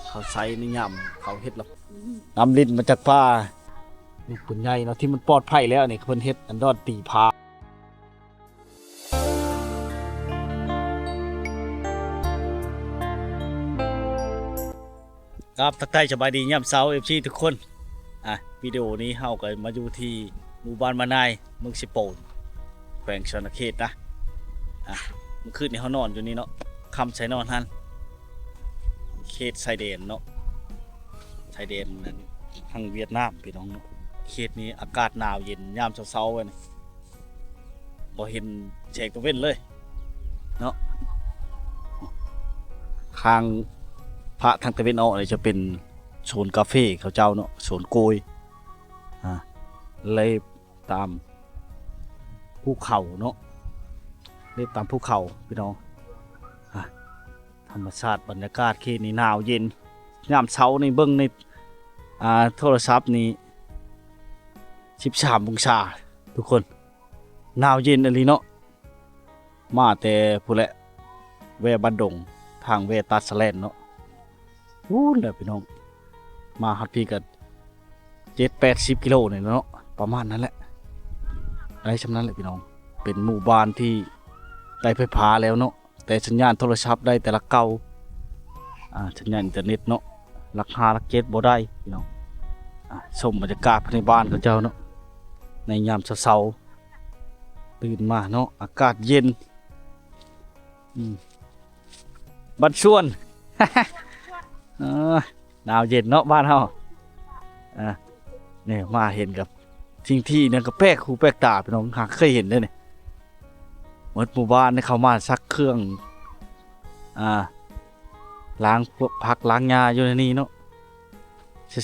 ເຂົາໃຊ້ໃນຍາມເຂົາເຮັດລະ ນຳລິ້ນມາຈາກປ່າ ລູກເພິ່ນໃຫຍ່ເນາະ ທີ່ມັນປອດໄພແລ້ວນີ້ ເພິ່ນເຮັດອັນດອນຕີພາ. ກາບທັກທາຍສະບາຍດີຍາມເຊົ້າ ເອັຟຊີ ທຸກຄົນ. ອ່ະ ວິດີໂອນີ້ເຮົາກໍມາຢູ່ທີ່ໝູ່ບ້ານມານາຍ ເມືອງເຊໂປນ ແຂວງສະຫວັນນະເຂດນະ. ອ່ະ ມື້ຄືນນີ້ເຮົານອນຢູ່ນີ້ເນາະ ຄ່ຳໃສ່ນອນຫັ້ນ ເຂດຊາຍແດນເນາະ ຊາຍແດນນັ້ນທາງຫວຽດນາມ ພີ່ນ້ອງເນາະ. ເຂດນີ້ອາກາດໜາວເຢັນຍາມເຊົ້າໆ ແບບນີ້ ບໍ່ເຫັນແສງຕາເວັນເລີຍເນາະ. ທາງພາກທາງຕາເວັນອອກນີ້ຈະເປັນໂຊນກາເຟເຂົາເຈົ້າເນາະ ໂຊນໂກຍ ອ່າ ເລັບຕາມພູເຂົາເນາະ ເລັບຕາມພູເຂົາ ພີ່ນ້ອງ. ອ່າ ທຳມະຊາດບັນຍາກາດເຂດນີ້ໜາວເຢັນ ຍາມເຊົ້ານີ້ເບິ່ງໃນ ອ່າ ໂທລະສັບນີ້ ສິບສາມອົງສາ ທຸກຄົນ ໜາວເຢັນອີ່ຫຼີເນາະ. ມາແຕ່ພຸ້ນແຫຼະ ແວ່ບ້ານດົງ ທາງແວ່ຕາດສະແລນເນາະ ພຸ້ນແຫຼະພີ່ນ້ອງ. ມາຮອດພີ້ກໍເຈັດແປດສິບກິໂລນີ້ແຫຼະເນາະ ປະມານນັ້ນແຫຼະ ໄດ້ຊ່ຳນັ້ນແຫຼະພີ່ນ້ອງ. ເປັນໝູ່ບ້ານທີ່ໄດ້ໄຟຟ້າແລ້ວເນາະ ແຕ່ສັນຍານໂທລະສັບໄດ້ແຕ່ຫຼັກເກົ້າ ອ່າ ສັນຍານອິນເຕີເນັດເນາະ ຫຼັກຫ້າຫຼັກເຈັດບໍ່ໄດ້ພີ່ນ້ອງ. ອ່າ ຊົມບັນຍາກາດພາຍໃນບ້ານເຂົາເຈົ້າເນາະ ໃນຍາມເຊົ້າໆ ຕື່ນມາເນາະ ອາກາດເຢັນ ອືມ ບ້ານສວນ ເອີ ໜາວເຢັນເນາະບ້ານເຮົາ. ອ່າ ນີ້ມາເຫັນກັບສິ່ງທີ່ນີ້ກໍແປກຫູແປກຕາ ພີ່ນ້ອງ ຫາເຄີຍເຫັນເດ້ນີ້. ໝົດໝູ່ບ້ານນີ້ເຂົ້າມາຊັກເຄື່ອງ ອ່າ ລ້າງພວກຜັກລ້າງຫຍ້າຢູ່ໃນນີ້ເນາະ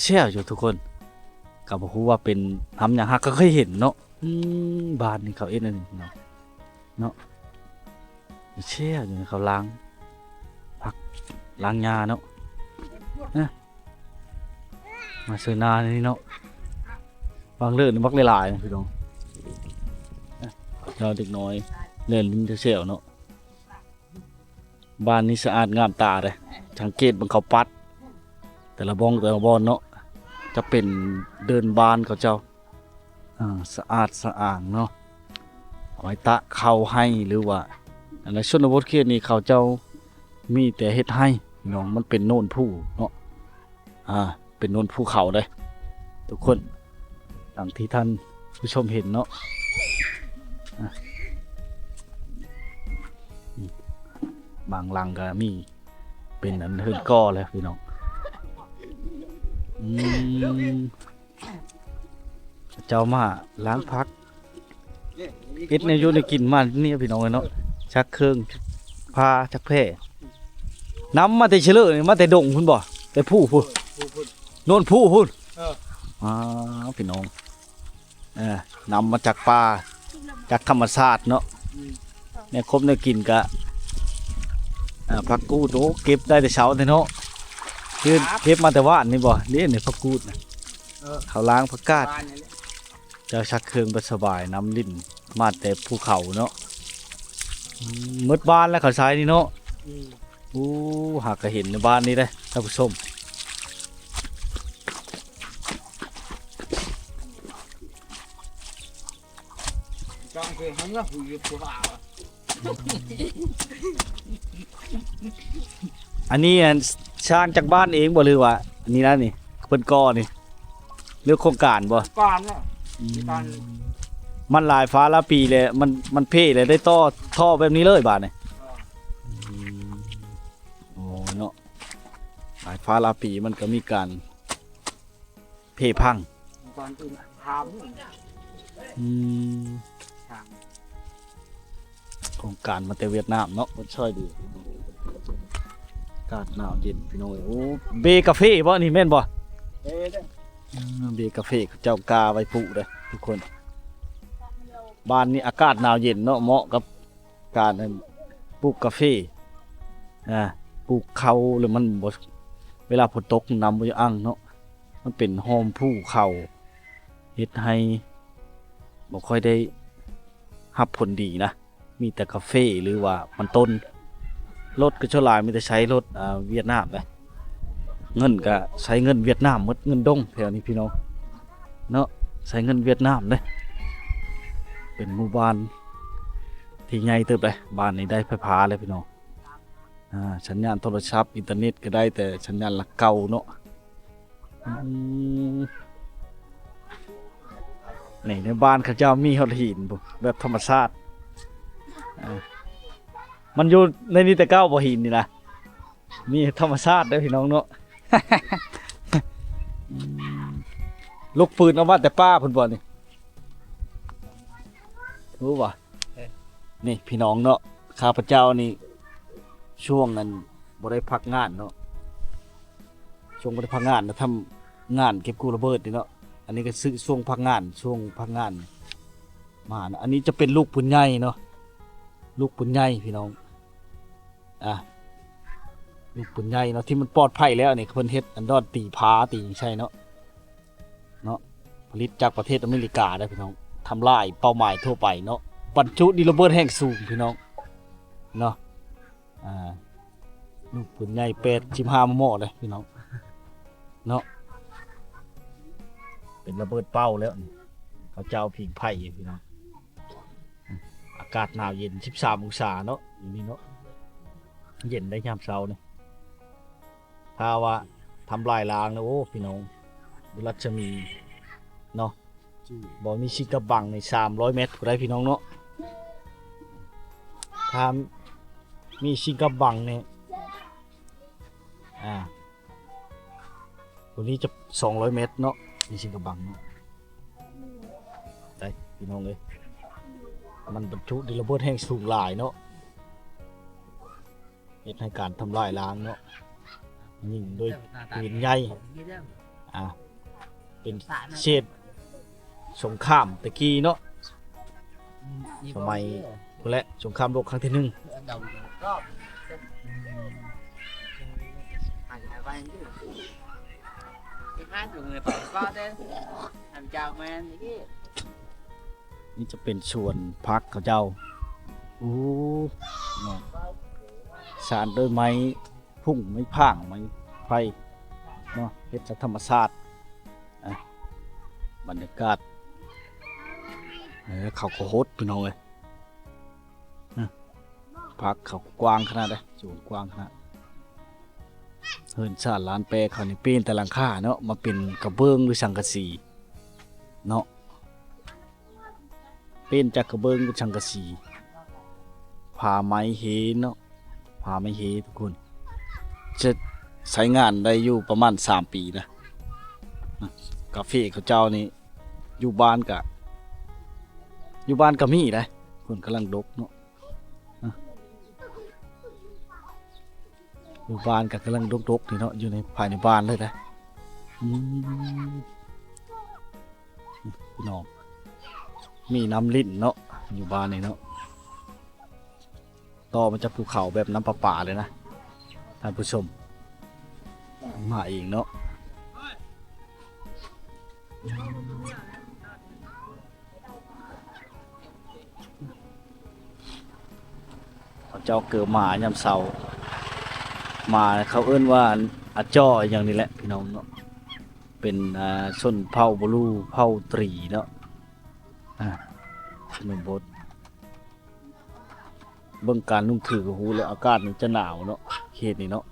ແຊວໆຢູ່ທຸກຄົນ. ກໍບໍ່ຮູ້ວ່າເປັນນຳຫຍັງ ຫາກໍເຄີຍເຫັນເນາະ. ອືມ ບ້ານນີ້ເຂົາເຮັດອັນນີ້ເນາະ ເນາະ ແຊວຢູ່ ເຂົາລ້າງຜັກລ້າງຫຍ້າເນາະ. ນະ ມາເຊີນານີ້ເນາະ ບາງເລີນບັກຫຼາຍໆ ພີ່ນ້ອງ. ນະ ເດັກນ້ອຍແລ່ນຫຼິ້ນແຊວໆເນາະ. ບ້ານນີ້ສະອາດງາມຕາເດ້ ສັງເກດເບິ່ງເຂົາປັດ ແຕ່ລະບ່ອນແຕ່ລະບ່ອນເນາະ ຈະເປັນເດີ່ນບ້ານເຂົາເຈົ້າ ອ່າ ສະອາດສະອ້າງເນາະ ເອົາໄວ້ຕາກເຂົ້າໄຮ່ ຫຼືວ່າອັນໃນຊົນນະບົດເຂດນີ້ເຂົາເຈົ້າມີແຕ່ເຮັດໄຮ່ເນາະ ມັນເປັນໂນນພູເນາະ. ອ່າ ເປັນໂນນພູເຂົາເດ້ທຸກຄົນ ດັ່ງທີ່ທ່ານຜູ້ຊົມເຫັນເນາະ. ອ່າ ບາງຫຼັງກໍມີເປັນອັນເຮືອນກໍ່ແລ້ວພີ່ນ້ອງ. ອືມ ເຈົ້າມາລ້າງຜັກ ເຮັດແນວຢູ່ແນວກິນມານີ້ພີ່ນ້ອງເອີຍເນາະ ຊັກເຄື່ອງ ພາ ຈັກແພ້ ນຳມາແຕ່ເຊເລີນີ້ ມາແຕ່ດົງພຸ້ນບໍ່ ແຕ່ພູພຸ້ນ ພູພຸ້ນ ໂນນພູພຸ້ນ. ເອີ ອ້າວ ພີ່ນ້ອງ ເອີ ນຳມາຈາກປ່າ ຈາກທຳມະຊາດເນາະ. ອືມ ແນວຄົບແນວກິນກະ ອ່າ ຜັກກູດ ໂອ້ ເກັບໄດ້ແຕ່ເຊົ້າແທ້ເນາະ ຄືເກັບມາແຕ່ວານນີ້ບໍ່ ນີ້ ນີ້ຜັກກູດນະ. ເອີ ເຂົາລ້າງຜັກກາດ ວານນີ້ແຫຼະ ເຈົ້າຊັກເຄື່ອງໄປສະບາຍ ນຳລິ້ນມາແຕ່ພູເຂົາເນາະ. ອືມ ໝົດບ້ານແລ້ວເຂົາໃຊ້ນີ້ເນາະ. ອືມ ໂອ້ ຫາກະເຫັນໃນບ້ານນີ້ເດ້ທ່ານຜູ້ຊົມ. ອັນນີ້ ອັນ ສ້າງຈາກບ້ານເອງບໍ່ ຫຼືວ່າອັນນີ້ນະ ນີ້ເພິ່ນກໍ່ນີ້ ຫຼືໂຄງການບໍ່? ໂຄງການນະ. ອືມ ມັນຫຼາຍຟ້າຫຼາຍປີແລ້ວ ມັນ ມັນເພແລ້ວ ໄດ້ຕໍ່ທໍ່ແບບນີ້ເລີຍບາດນີ້. ເອີ ອືມ ໂອ້ເນາະ ຫຼາຍຟ້າຫຼາຍປີມັນກໍມີການ ເພພັງ ຕອນອື່ນຖາມ ອືມ ໂຄງການມາແຕ່ຫວຽດນາມເນາະ ເພິ່ນຊ່ອຍດີ. ອາກາດໜາວເຢັນພີ່ນ້ອງເອີຍ. ໂອ້ ເບກາເຟບໍ່ ນີ້ແມ່ນບໍ່? ເບເດ້ ອ່າ ເບກາເຟເຂົາເຈົ້າກ້າໄວ້ປູກເດ້ທຸກຄົນ. ບ້ານນີ້ອາກາດໜາວເຢັນເນາະ ເໝາະກັບ ການອັນ ປູກກາເຟ ອ່າ ປູກເຂົ້າ ແລ້ວມັນບໍ່ ເວລາຝົນຕົກນ້ຳບໍ່ຢາກອັ່ງເນາະ ມັນເປັນຮ່ອມພູເຂົາ ເຮັດໃຫ້ບໍ່ຄ່ອຍໄດ້ຮັບຜົນດີນະ ມີແຕ່ກາເຟ ຫຼືວ່າມັນຕົ້ນ. ລົດກໍສ່ວນຫຼາຍມີແຕ່ໃຊ້ລົດ ອ່າ ຫວຽດນາມເດ້. ເງິນກະໃຊ້ເງິນຫວຽດນາມໝົດ ເງິນດົງແຖວນີ້ພີ່ນ້ອງເນາະ ໃຊ້ເງິນຫວຽດນາມເດ້. ເປັນໝູ່ບ້ານທີ່ໃຫຍ່ເຕີບເດ້ ບ້ານນີ້ໄດ້ໄຟຟ້າແລ້ວພີ່ນ້ອງ. ອ່າ ສັນຍານໂທລະສັບ ອິນເຕີເນັດກໍໄດ້ ແຕ່ສັນຍານຫຼັກເກົ່າເນາະ. ອືມ ນີ້ໃນບ້ານເຂົາເຈົ້າມີຮອດຫີນພຸ້ນ ແບບທຳມະຊາດ. ອ່າ ມັນຢູ່ໃນນີ້ແຕ່ເກົ່າບໍ່ ຫີນນີ້ນະ ມີທຳມະຊາດເດີ້ພີ່ນ້ອງເນາະ. ອືມ ລູກປືນເອົາມາແຕ່ປ່າພຸ້ນບໍ່ນີ້ ຮູ້ບໍ່? ເອີ ນີ້ພີ່ນ້ອງເນາະ ຂ້າພະເຈົ້ານີ້ ຊ່ວງນັ້ນບໍ່ໄດ້ພັກງານເນາະ ຊ່ວງບໍ່ໄດ້ພັກງານນະ ທຳງານເກັບກູ້ລະເບີດນີ້ເນາະ. ອັນນີ້ກໍຊື່ຊ່ວງພັກງານ ຊ່ວງພັກງານມາເນາະ. ອັນນີ້ຈະເປັນລູກປືນໃຫຍ່ເນາະ ລູກປືນໃຫຍ່ພີ່ນ້ອງ. ອ່າ ລູກປືນໃຫຍ່ເນາະ ທີ່ມັນປອດໄພແລ້ວນີ້ ເພິ່ນເຮັດອັນດອນຕີຜາຕີຫຍັງໃສ່ເນາະ ເນາະ ຜະລິດຈາກປະເທດອາເມລິກາເດີ້ພີ່ນ້ອງ. ທຳລາຍເປົ້າໝາຍທົ່ວໄປເນາະ ບັນຈຸດິນລະເບີດແຮງສູງພີ່ນ້ອງເນາະ. ອ່າ ລູກປືນໃຫຍ່ແປດສິບຫ້າ ມມ ເດ້ພີ່ນ້ອງເນາະ ເປັນລະເບີດເປົ້າແລ້ວນີ້. ເຂົາເຈົ້າຜິງໄຟຢູ່ພີ່ນ້ອງ. ອາກາດໜາວເຢັນສິບສາມອົງສາເນາະ ຢູ່ນີ້ເນາະ ເຢັນໄດ້ຍາມເຊົ້ານີ້. ຖ້າວ່າທຳລາຍລ້າງນະ ໂອ້ ພີ່ນ້ອງ ຢູ່ລັດສະໝີເນາະ ບໍ່ມີຊິງກຳບັງນີ້ ສາມຮ້ອຍແມັດພຸ້ນໃດ໋ພີ່ນ້ອງເນາະ. ຖ້າມີຊິງກຳບັງນີ້ ອ່າ ຕົວນີ້ຈະສອງຮ້ອຍແມັດເນາະ ມີຊິງກຳບັງເນາະ. ໄດ້ພີ່ນ້ອງເອີຍ ມັນບັນຈຸດິນລະເບີດແຮງສູງຫຼາຍເນາະ ເຮັດໃຫ້ການທຳລາຍລ້າງເນາະ ຍິງໂດຍປືນໃຫຍ່ ອ່າ ເປັນເສດສົງຄາມແຕ່ກີ້ເນາະ ສະໄໝພຸ້ນແຫຼະ ສົງຄາມໂລກຄັ້ງທີໜຶ່ງ. ນີ້ຈະເປັນສວນຜັກເຂົາເຈົ້າ ໂອ້ ເນາະ ສານໂດຍໄມ້ ພຸ້ງໄມ້ຜາງໄມ້ໄຜ່ເນາະ ເຮັດຈາກທຳມະຊາດ. ອ່ະ ບັນຍາກາດ ເອີ ເຂົາກໍຫົດພີ່ນ້ອງເອີຍ ອະ ພັກເຂົາກວ້າງຂະໜາດໃດ ສວນກວ້າງຂະໜາດ. ເຮືອນຊານລ້ານແປເຂົານີ້ປ່ຽນແຕ່ຫຼັງຄາເນາະ ມາເປັນກະເບື້ອງ ຫຼື ສັງກະສີເນາະ. ເປັນຈາກກະເບື້ອງເປັນສັງກະສີ ຜ້າໄມ້ເຮເນາະ ຜ້າໄມ້ເຮທຸກຄົນ ຈະໃຊ້ງານໄດ້ຢູ່ປະມານສາມປີນະ. ກາເຟເຂົາເຈົ້ານີ້ ຢູ່ບ້ານກະ ຢູ່ບ້ານກະມີໄດ໋ ເພິ່ນກຳລັງດົກເນາະ. ຢູ່ບ້ານກໍກຳລັງດົກໆ ນີ້ເນາະ ຢູ່ໃນ ພາຍໃນບ້ານເລີຍນະ. ອືມ ພີ່ນ້ອງ ມີນ້ຳລິນເນາະ ຢູ່ບ້ານນີ້ເນາະ ຕໍ່ມາຈາກພູເຂົາແບບນ້ຳປະປາເລີຍນະ ທ່ານຜູ້ຊົມ ມາເອງເນາະ. ເຂົາເຈົ້າເກີມາຍາມເຊົ້າ ມາ ເຂົາເອີ້ນວ່າອາຈໍ່ອີ່ຫຍັງນີ້ແຫຼະພີ່ນ້ອງເນາະ ເປັນ ອ່າ ຊົນເຜົ່າບລູ ເຜົ່າຕຣີເນາະ ອ່າ ຊົນນະບົດ. ເບິ່ງການນຸ່ງຖືກໍຮູ້ແລ້ວ ອາກາດນີ້ຈະໜາວເນາະ ເຂດນີ້ເນາະ.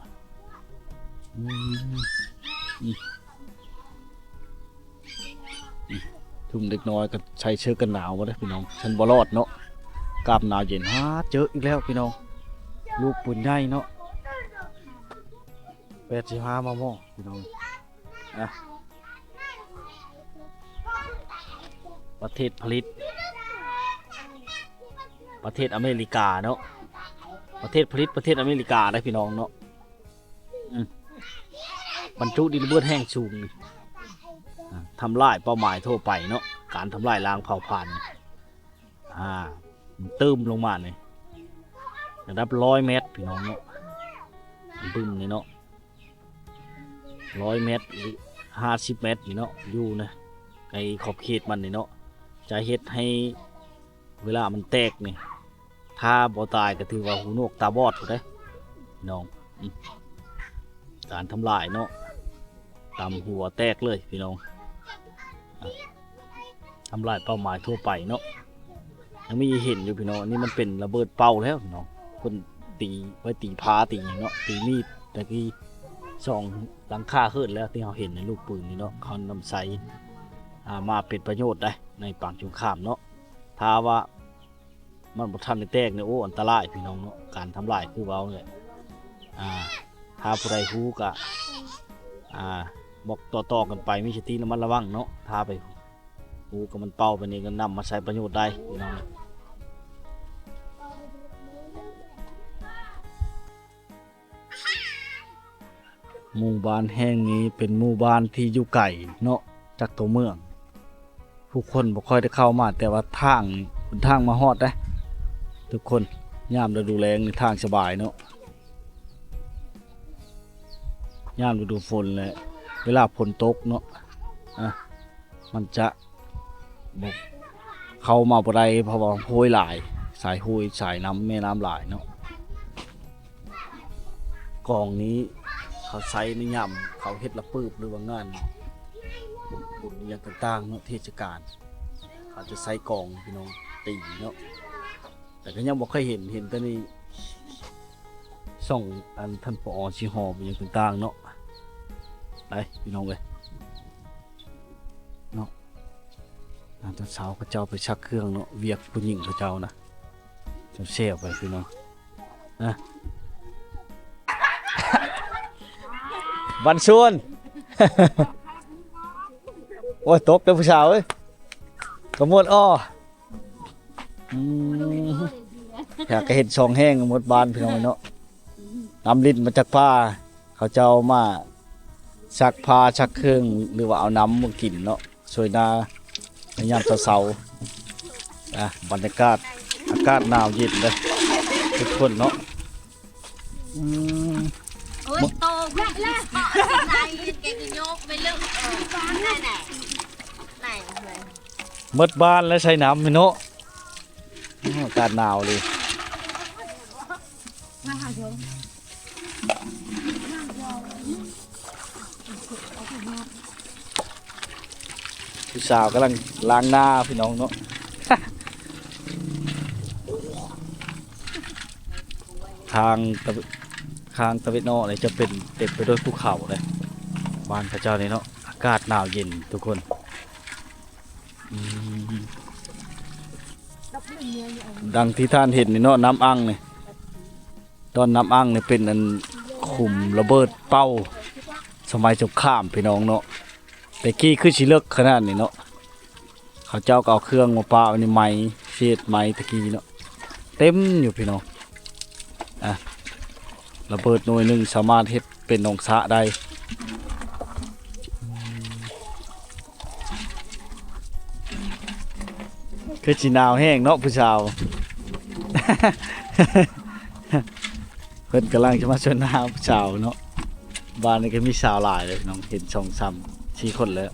ອືມ ອືມ ອືມ ຊຸມເດັກນ້ອຍກໍໃສ່ເສື້ອກັນໜາວໝົດເດ້ພີ່ນ້ອງ ຊັ້ນບໍ່ລອດເນາະ ອາກາດໜາວເຢັນ. ຫາ ເຈີອີກແລ້ວພີ່ນ້ອງ ລູກປືນໃຫຍ່ເນາະ ແປດສິບຫ້າ ມມ ພີ່ນ້ອງ. ອ່ະ ປະເທດຜະລິດ ປະເທດອາເມລິກາເນາະ ປະເທດຜະລິດ ປະເທດອາເມລິກາໄດ໋ພີ່ນ້ອງເນາະ. ອືມ ບັນຈຸດິນລະເບີດແຮງສູງນີ້ ອ່າ ທຳລາຍເປົ້າໝາຍທົ່ວໄປເນາະ ການທຳລາຍລ້າງເຜົາຜານ. ອ່າ ຕື່ມລົງມານີ້ ລະດັບຮ້ອຍແມັດພີ່ນ້ອງເນາະ ບຶ້ມນີ້ເນາະ ຮ້ອຍແມັດ ຫຼື ຫ້າສິບແມັດນີ້ເນາະ ຢູ່ໃນຂອບເຂດມັນນີ້ເນາະ ຈະເຮັດໃຫ້ເວລາມັນແຕກນີ້ ຖ້າບໍ່ຕາຍກໍຖືວ່າຫູໜວກຕາບອດພຸ້ນເດ້ພີ່ນ້ອງ. ອືມ ການທຳລາຍເນາະ ຕຳຫົວແຕກເລີຍພີ່ນ້ອງ ອ່ະ ທຳລາຍເປົ້າໝາຍທົ່ວໄປເນາະ. ຍັງມີເຫັນຢູ່ພີ່ນ້ອງ ອັນນີ້ມັນເປັນລະເບີດເປົ່າແລ້ວພີ່ນ້ອງ ເພິ່ນຕີໄວ້ຕີພ້າຕີຫຍັງເນາະ ຕີມີດຕະກີ້ ສອງຫຼັງຄາເຮືອນແລ້ວທີ່ເຮົາເຫັນໃນລູກປືນນີ້ເນາະ ເຂົານຳໃຊ້ ອ່າ ມາເປັນປະໂຫຍດໄດ້ໃນປາງສົງຄາມເນາະ. ຖ້າວ່າ ມັນບໍ່ທັນໄດ້ແຕກນີ້ ໂອ້ ອັນຕະລາຍພີ່ນ້ອງເນາະ ການທຳລາຍຄືເວົ້າແຫຼະ. ອ່າ ຖ້າຜູ້ໃດຮູ້ກະ ອ່າ ບອກຕໍ່ໆກັນໄປ ມີສະຕິລະມັດລະວັງເນາະ ຖ້າໄປຮູ້ກະມັນເປົ່າໄປນີ້ກະນຳມາໃຊ້ປະໂຫຍດໄດ້ພີ່ນ້ອງ. ໝູ່ບ້ານແຫ່ງນີ້ເປັນໝູ່ບ້ານທີ່ຢູ່ໄກເນາະ ຈາກຕົວເມືອງ ຜູ້ຄົນບໍ່ຄ່ອຍໄດ້ເຂົ້າມາ ແຕ່ວ່າທາງ ຫົນທາງມາຮອດເດ້ທຸກຄົນ. ຍາມລະດູແລ້ງນີ້ທາງສະບາຍເນາະ ຍາມລະດູຝົນແລະ ເວລາຝົນຕົກເນາະ ອ່າ ມັນຈະບໍ່ ເຂົ້າມາບໍ່ໄດ້ ເພາະວ່າໂຮຍຫຼາຍ ສາຍໂຮຍ ສາຍນ້ຳ ແມ່ນ້ຳຫຼາຍເນາະ. ກອງນີ້ເຂົາໃຊ້ໃນຍາມເຂົາເຮັດລະປຶບ ຫຼືວ່າງານບຸນອີ່ຫຍັງຕ່າງໆເນາະ ເທດສະການ ເຂົາຈະໃຊ້ກອງພີ່ນ້ອງຕີເນາະ. ແຕ່ກະຍັງບໍ່ເຄີຍເຫັນ ເຫັນແຕ່ໃນຊ່ອງອັນທ່ານ ປອ ຊິຫໍ່ອີ່ຫຍັງຕ່າງໆເນາະ. ໄປພີ່ນ້ອງເອີຍເນາະ ນາງຕອນເຊົ້າເຂົາເຈົ້າໄປຊັກເຄື່ອງເນາະ ວຽກຜູ້ຍິງເຂົາເຈົ້ານະ ແຊວໆໄປພີ່ນ້ອງນະ. ບັນຊວນ ໂອ້ຍ ຕົກເດີຜູ້ສາວເອີຍ ກະມວນອໍ. ອືມ ຢາກກະເຫັນສອງແຫ່ງໝົດບ້ານພີ່ນ້ອງເນາະ ນຳລິ້ນມາຈາກປ່າ ເຂົາເຈົ້າມາຊັກຜ້າຊັກເຄື່ອງ ຫຼືວ່າເອົານ້ຳມາກິນເນາະ ຊ່ວຍນາໃນຍາມເຊົ້າໆ. ອ່ະ ບັນຍາກາດ ອາກາດໜາວເຢັນເດີທຸກຄົນເນາະ. ອືມ ໂອ້ຍ ໂຕແມ່ນແລ້ວ ແກກະໂຍກໄປເລີຍ ເອີ ໄດ້ໆ ໄດ້ເລີຍ. ໝົດບ້ານແລ້ວໃສ່ນ້ຳເນາະ ອາກາດໜາວເລີຍ. ຜູ້ສາວກຳລັງລ້າງໜ້າພີ່ນ້ອງເນາະ. ທາງຕາເວັນ ທາງຕາເວັນອອກນີ້ຈະເປັນເຕັມໄປດ້ວຍພູເຂົາເດ້ ບ້ານເຂົາເຈົ້ານີ້ເນາະ. ອາກາດໜາວເຢັນທຸກຄົນ. ອືມ ດັ່ງທີ່ທ່ານເຫັນນີ້ເນາະ ນ້ຳອັ່ງນີ້ ຕອນນ້ຳອັ່ງນີ້ເປັນອັນຂຸມລະເບີດເປົ້າສະໄໝສົງຄາມພີ່ນ້ອງເນາະ. ແຕ່ກີ້ຄືຊິເລິກຂະໜາດນີ້ເນາະ ເຂົາເຈົ້າກະເອົາເຄື່ອງມາປະໄວ້ໃນໄມ້ ເສດໄມ້ແຕ່ກີ້ເນາະ ເຕັມຢູ່ພີ່ນ້ອງ. ອ່ະ ລະເບີດໜ່ວຍໜຶ່ງສາມາດເຮັດເປັນໜອງສະໄດ້. ຄືຊິໜາວແຮງເນາະຜູ້ສາວ ເພິ່ນກຳລັງຈະມາຊົນນາຜູ້ສາວເນາະ. ບ້ານນີ້ກະມີສາວຫຼາຍເລີຍພີ່ນ້ອງ ເຫັນສອງສາມສີ່ຄົນແລ້ວ.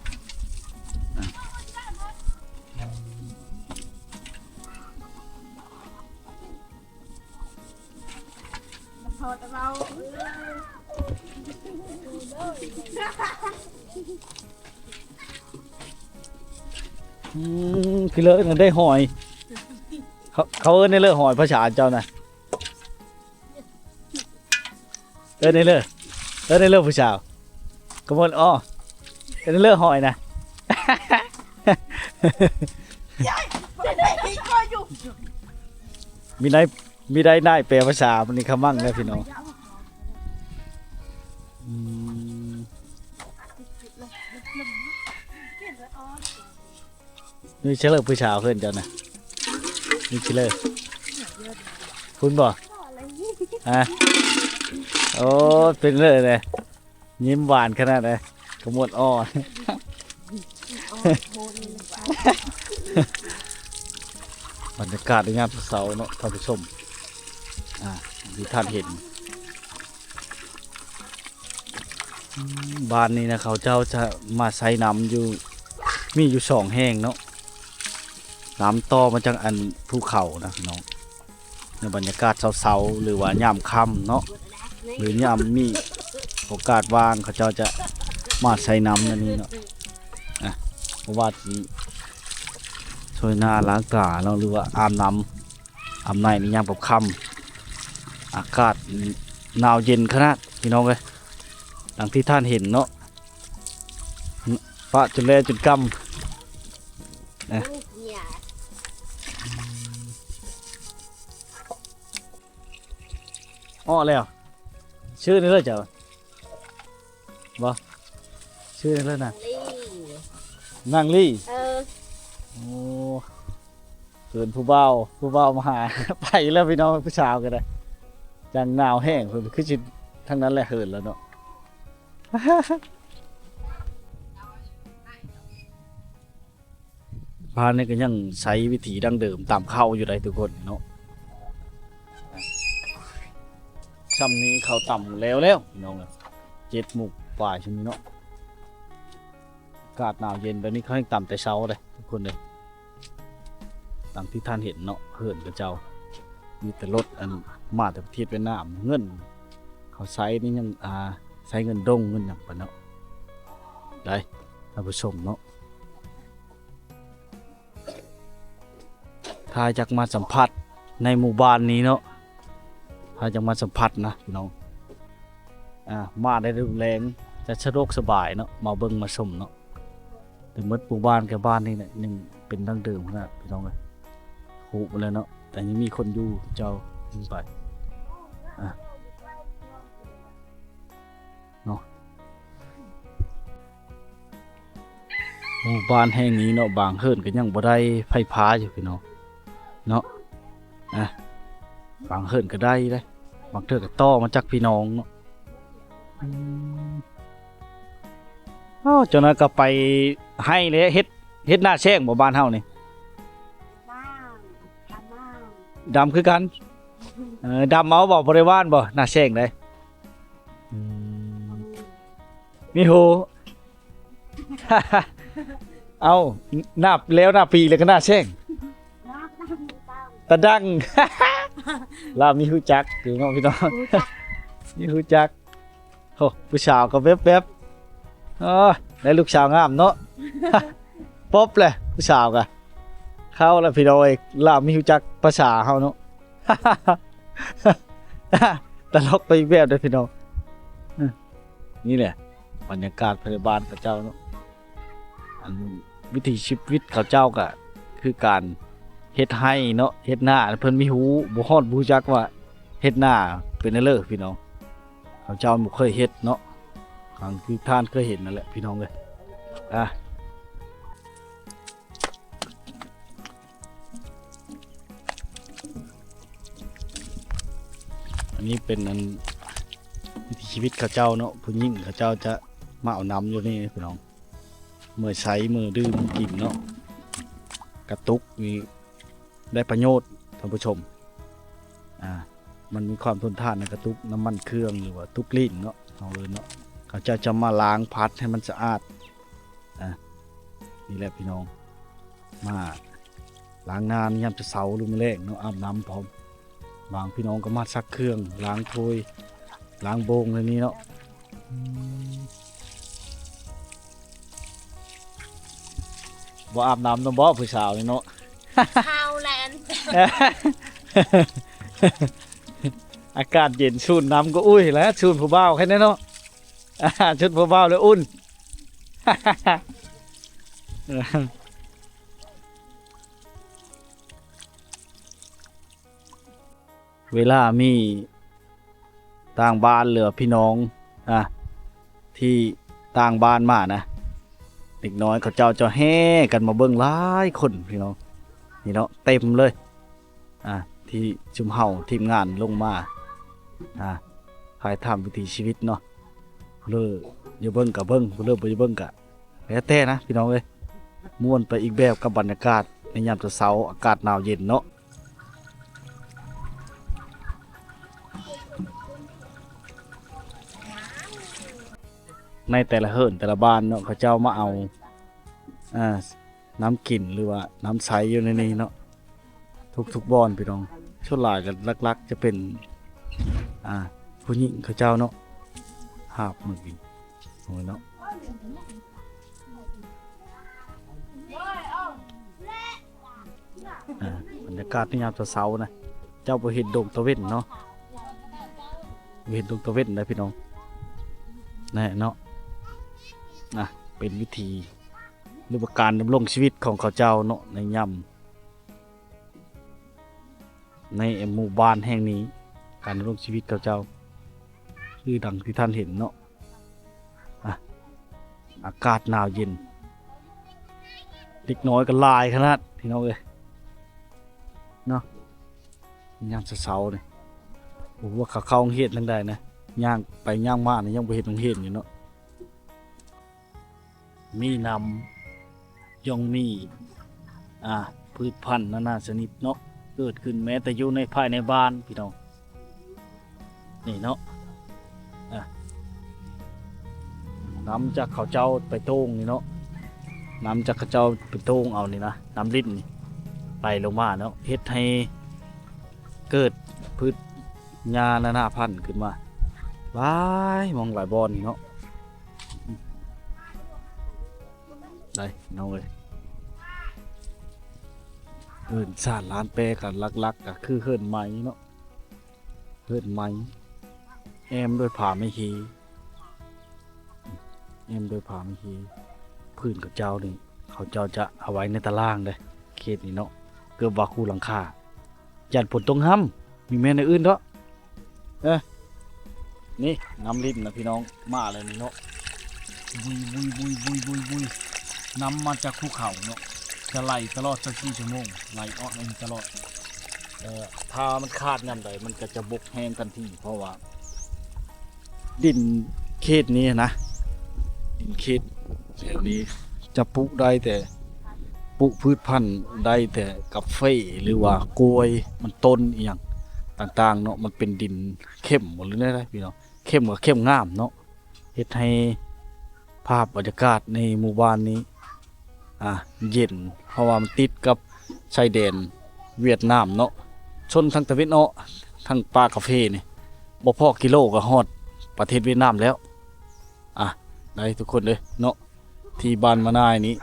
ອືມ ຄືເລີນະ ໄດ້ຫອຍ ເຂົາ ເຂົາເອີ້ນໄດ້ເລີ ຫອຍພາສາເຈົ້ານະ. ເອີ້ນໄດ້ເລີ ເອີ້ນໄດ້ເລີຜູ້ສາວ ກະມວນອໍ ເອີ້ນໄດ້ເລີ ຫອຍນະ. ມີໄດ້ ມີໄດ້ນາຍແປພາສາມື້ນີ້ ຄຳມັງເດີພີ່ນ້ອງ. ອືມ ນີ້ເຊີຍເລີ ຜູ້ສາວເພື່ອນເຈົ້ານະ ນີ້ເຊີຍເລີ ພຸ້ນບໍ່? ຮະ ໂອ້ ເປັນເລີຍ ຍິ້ມຫວານຂະໜາດໃດ ກະມວນອໍ. ບັນຍາກາດໃນຍາມເຊົ້າເນາະທ່ານຜູ້ຊົມ ອ່າ ທີ່ທ່ານເຫັນ. ອືມ ບ້ານນີ້ນະ ເຂົາເຈົ້າຈະມາໃຊ້ນ້ຳຢູ່ ມີຢູ່ສອງແຫ່ງເນາະ ນ້ຳຕໍ່ມາຈາກອັນພູເຂົານະພີ່ນ້ອງ. ໃນບັນຍາກາດເຊົ້າໆ ຫຼືວ່າຍາມຄ່ຳເນາະ ຫຼືຍາມມີໂອກາດວ່າງ ເຂົາເຈົ້າຈະ ມາໃສ່ນ້ຳອັນນີ້ເນາະ ອ່ະ ບໍ່ວ່າຊິຊ່ວຍໜ້າລ້າງຕາເນາະ ຫຼືວ່າອາບນ້ຳ ອາບໃນໃນຍາມຄ່ຳໆ ອາກາດໜາວເຢັນຂະໜາດ ພີ່ນ້ອງເອີຍ ດັ່ງທີ່ທ່ານເຫັນເນາະ ປະຈົນແລຈົນກຳ ເອາະແລ້ວ ຊື່ນີ້ເລີຍເຈົ້າ ບໍ່ ຊື່ນີ້ເລີຍນະ ນາງລີ ນາງລີ ເອີ ໂອ້ ເອີ້ນຜູ້ບ່າວ ຜູ້ບ່າວມາຫາ ໄປແລ້ວພີ່ນ້ອງ ຜູ້ສາວກໍໄດ້ ຈັ່ງໜາວແຮງ ເພິ່ນຄືຊິທາງນັ້ນແຫຼະ ເຫີນແລ້ວເນາະ. ບ້ານນີ້ກໍຍັງໃຊ້ວິທີດັ້ງເດີມຕຳເຂົ້າຢູ່ໃດ໋ທຸກຄົນເນາະ ຊ່ຳນີ້ເຂົ້າຕຳແລ້ວແລ້ວພີ່ນ້ອງເອີຍ ເຈັດໂມງປາຍຊ່ຳນີ້ເນາະ ອາກາດໜາວເຢັນແບບນີ້ເຂົາແຮ່ງຕຳແຕ່ເຊົ້າເດ້ທຸກຄົນເດ້ ດັ່ງທີ່ທ່ານເຫັນເນາະ ເຮືອນເຂົາເຈົ້າມີແຕ່ລົດອັນມາແຕ່ປະເທດຫວຽດນາມ ເງິນເຂົາໃຊ້ນີ້ຍັງ ອ່າ ໃຊ້ເງິນດົງເງິນຫຍັງໄປເນາະ ໄດ້ທ່ານຜູ້ຊົມເນາະ. ຖ້າຢາກມາສຳຜັດໃນໝູ່ບ້ານນີ້ເນາະ ຖ້າຢາກມາສຳຜັດນະພີ່ນ້ອງ ອ່າ ມາໄດ້ລຸນແລງ ຈະສະດວກສະບາຍເນາະ ມາເບິ່ງມາຊົມເນາະ ແຕ່ໝົດໝູ່ບ້ານແຕ່ບ້ານນີ້ແຫຼະ ຍັງເປັນດັ້ງເດີມຫັ້ນນະພີ່ນ້ອງເອີຍ ຜຸໝົດແລ້ວເນາະ ແຕ່ຍັງມີຄົນຢູ່ເຈົ້າໄປ ອ່າ ເນາະ ໝູ່ບ້ານແຫ່ງນີ້ເນາະ ບາງເຮືອນກໍຍັງບໍ່ໄດ້ໄຟຟ້າຢູ່ພີ່ນ້ອງເນາະ ອ່າ ບາງເຮືອນກໍໄດ້ເດ້ ບາງເທື່ອກໍຕໍ່ມາຈາກພີ່ນ້ອງເນາະ ອືມ ເອົ້າ ເຈົ້ານັ້ນກໍໄປໄຮ່ເລີຍ ເຮັດ ເຮັດໜ້າແຊງບໍ່ ບ້ານເຮົານີ້ ດຳ ດຳຄືກັນ ເອີ ດຳເອົາບໍ່ ບໍ່ໄດ້ຫວ່ານບໍ່ ໜ້າແຊງໃດ ອືມ ມີຮູ້ ເອົ້າ ໜ້າແລ້ວໜ້າປີແລ້ວກໍໜ້າແຊງ ຕາດັງ ລາວມີຮູ້ຈັກຢູ່ເນາະພີ່ນ້ອງ ມີຮູ້ຈັກ ໂອ້ ຜູ້ສາວກໍແວບໆ ເອີ ໄດ້ລູກສາວງາມເນາະ ປົບແຫຼະຜູ້ສາວກະ ເຂົ້າແລ້ວພີ່ນ້ອງເອີຍ ລາວມີຮູ້ຈັກພາສາເຮົາເນາະ ຕະຫຼົກໄປອີກແບບເດີ້ພີ່ນ້ອງ ນີ້ແຫຼະບັນຍາກາດພາຍໃນບ້ານເຂົາເຈົ້າເນາະ ອັນວິຖີຊີວິດເຂົາເຈົ້າກະຄືການເຮັດໄຮ່ເນາະ ເຮັດນາ ເພິ່ນມີຮູ້ ບໍ່ຮອດ ບໍ່ຮູ້ຈັກວ່າເຮັດນາເປັນແນວເລີພີ່ນ້ອງ ເຂົາເຈົ້າບໍ່ເຄີຍເຮັດເນາະ ຄືທ່ານເຄີຍເຫັນນັ້ນແຫຼະພີ່ນ້ອງເອີຍ ອ່າ ອັນນີ້ເປັນອັນວິຖີຊີວິດເຂົາເຈົ້າເນາະ ຜູ້ຍິງເຂົາເຈົ້າຈະມາເອົານ້ຳຢູ່ນີ້ພີ່ນ້ອງ ເມືອໃຊ້ ເມືອດື່ມກິນເນາະ ກະຕຸກນີ້ໄດ້ປະໂຫຍດທ່ານຜູ້ຊົມ ອ່າ ມັນມີຄວາມທົນທານໃນກະຕຸກນ້ຳມັນເຄື່ອງ ຫຼືວ່າຕຸກລີ້ນເນາະ ເຮົາເອີ້ນເນາະ ເຂົາເຈົ້າຈະມາລ້າງພັດໃຫ້ມັນສະອາດ ອ່າ ນີ້ແຫຼະພີ່ນ້ອງ ມາລ້າງໜ້າຍາມເຊົ້າ ຫຼືມື້ແລງເນາະ ອາບນ້ຳພ້ອມ ບາງພີ່ນ້ອງກໍມາຊັກເຄື່ອງ ລ້າງຖ້ວຍ ລ້າງໂບງໃນນີ້ເນາະ ອືມ ບໍ່ອາບນ້ຳນຳບໍ່ຜູ້ສາວນີ້ເນາະ ເຂົ້າແລ້ວ ອາກາດເຢັນ ສູນນ້ຳກໍອຸ່ຍແລ້ວ ສູນຜູ້ບ່າວແຄ່ນັ້ນເນາະ ອ່າ ຊຸດຜູ້ບ່າວແລ້ວອຸ່ນ ເວລາມີຕ່າງບ້ານ ຫຼືວ່າພີ່ນ້ອງ ອ່າ ທີ່ຕ່າງບ້ານມານະ ເດັກນ້ອຍເຂົາເຈົ້າຈະແຫ່ກັນມາເບິ່ງຫຼາຍຄົນພີ່ນ້ອງ ນີ້ເນາະ ເຕັມເລີຍ ອ່າ ທີ່ຊຸມເຮົາທີມງານລົງມາ ອ່າ ຖ່າຍທຳວິຖີຊີວິດເນາະ ຜູ້ເລີຢາກເບິ່ງກໍເບິ່ງ ຜູ້ເລີບໍ່ຢາກເບິ່ງກໍແລ້ວແຕ່ນະພີ່ນ້ອງເອີຍ ມ່ວນໄປອີກແບບກັບບັນຍາກາດໃນຍາມເຊົ້າໆ ອາກາດໜາວເຢັນເນາະ ໃນແຕ່ລະເຮືອນແຕ່ລະບ້ານເນາະ ເຂົາເຈົ້າມາເອົາ ອ່າ ນ້ຳກິນ ຫຼືວ່ານ້ຳໃຊ້ຢູ່ໃນນີ້ເນາະ ທຸກໆບ່ອນພີ່ນ້ອງ ສ່ວນຫຼາຍກໍຫຼັກໆຈະເປັນ ອ່າ ຜູ້ຍິງເຂົາເຈົ້າເນາະ ຫາບມາກິນ ໂອ້ຍເນາະ ອ່າ ບັນຍາກາດໃນຍາມເຊົ້າໆນະ ເຈົ້າບໍ່ເຫັນດົງຕາເວັນເນາະ ບໍ່ເຫັນດົງຕາເວັນນະພີ່ນ້ອງ ແນ່ເນາະ ນະ ເປັນວິຖີ ຫຼືວ່າການດຳລົງຊີວິດຂອງເຂົາເຈົ້າເນາະ ໃນຍາມ ໃນໝູ່ບ້ານແຫ່ງນີ້ ການດຳລົງຊີວິດເຂົາເຈົ້າ ຄືດັ່ງທີ່ທ່ານເຫັນເນາະ ອ່ະ ອາກາດໜາວເຢັນ ເດັກນ້ອຍກໍຫຼາຍຂະໜາດພີ່ນ້ອງເອີຍເນາະ ຍາມເຊົ້າໆນີ້ ບໍ່ຮູ້ວ່າເຂົາເຂົ້າໂຮງຮຽນທາງໃດນະ ຍ່າງໄປຍ່າງມານີ້ຍັງບໍ່ເຫັນໂຮງຮຽນຢູ່ເນາະ. ມີນ້ຳ ຍ່ອມມີ ອ່າ ພືດພັນນານາຊະນິດເນາະ ເກີດຂຶ້ນແມ້ແຕ່ຢູ່ໃນພາຍໃນບ້ານພີ່ນ້ອງ ນີ້ເນາະ ອ່າ ນ້ຳຈາກເຂົາເຈົ້າໄປໂຕ່ງນີ້ເນາະ ນ້ຳຈາກເຂົາເຈົ້າໄປໂຕ່ງເອົານີ້ນະ ນ້ຳລິນນີ້ໄຫຼລົງມາເນາະ ເຮັດໃຫ້ເກີດພືດຫຍ້ານານາພັນຂຶ້ນມາ ຫຼາຍໝ່ອງຫຼາຍບ່ອນນີ້ເນາະ. ໄດ້ພີ່ນ້ອງເອີຍ ເຮືອນຊານລ້ານແປກໍຫຼັກໆກໍຄືເຮືອນໄມ້ເນາະ ເຮືອນໄມ້ ແອ້ມດ້ວຍຜ້າໄມ້ຮີ ແອ້ມດ້ວຍຜ້າໄມ້ຮີ ພື້ນເຂົາເຈົ້ານີ້ ເຂົາເຈົ້າຈະເອົາໄວ້ໃນຕາລ່າງເດ້ ເຂດນີ້ເນາະ ເກືອບວ່າຄູ່ຫຼັງຄາ ຢ້ານຝົນຕົກຫ້ຳ ມີແມ່ນແນວອື່ນເນາະ ເອີ ນີ້ນ້ຳລິນນະພີ່ນ້ອງ ມາແລ້ວນີ້ເນາະ ວຸຍໆໆໆໆ ນ້ຳມາຈາກພູເຂົາເນາະ ຈະໄຫຼຕະຫຼອດຊາວສີ່ຊົ່ວໂມງ ໄຫຼອອກແນວນີ້ຕະຫຼອດ ເອີ ຖ້າມັນຂາດຍາມໃດ ມັນກໍຈະບົກແຫ້ງທັນທີ ເພາະວ່າ ດິນເຂດນີ້ນະ ດິນເຂດແຖວນີ້ຈະປູກໄດ້ແຕ່ ປູກພືດພັນໄດ້ແຕ່ກາເຟ ຫຼືວ່າກ້ວຍ ມັນຕົ້ນອີ່ຫຍັງຕ່າງໆເນາະ ມັນເປັນດິນເຂັ້ມບໍ່ ຫຼືແນວໃດພີ່ນ້ອງ ເຂັ້ມກໍເຂັ້ມງາມເນາະ ເຮັດໃຫ້ພາບບັນຍາກາດໃນໝູ່ບ້ານນີ້ ອ່າ ເຢັນ ເພາະວ່າມັນຕິດກັບຊາຍແດນຫວຽດນາມເນາະ ຊົນທາງຕາເວັນອອກ ທາງປ່າກາເຟນີ້ ບໍ່ພໍ້ກິໂລກໍຮອດປະເທດຫວຽດນາມແລ້ວ ອ່ະ ໄດ້ທຸກຄົນເດີເນາະ ທີ່ບ້ານມະນາຍນີ້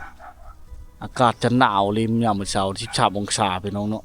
ອາກາດຈະໜາວເລີຍ ຍາມມື້ເຊົ້າ ສິບສາມອົງສາ ພີ່ນ້ອງເນາະ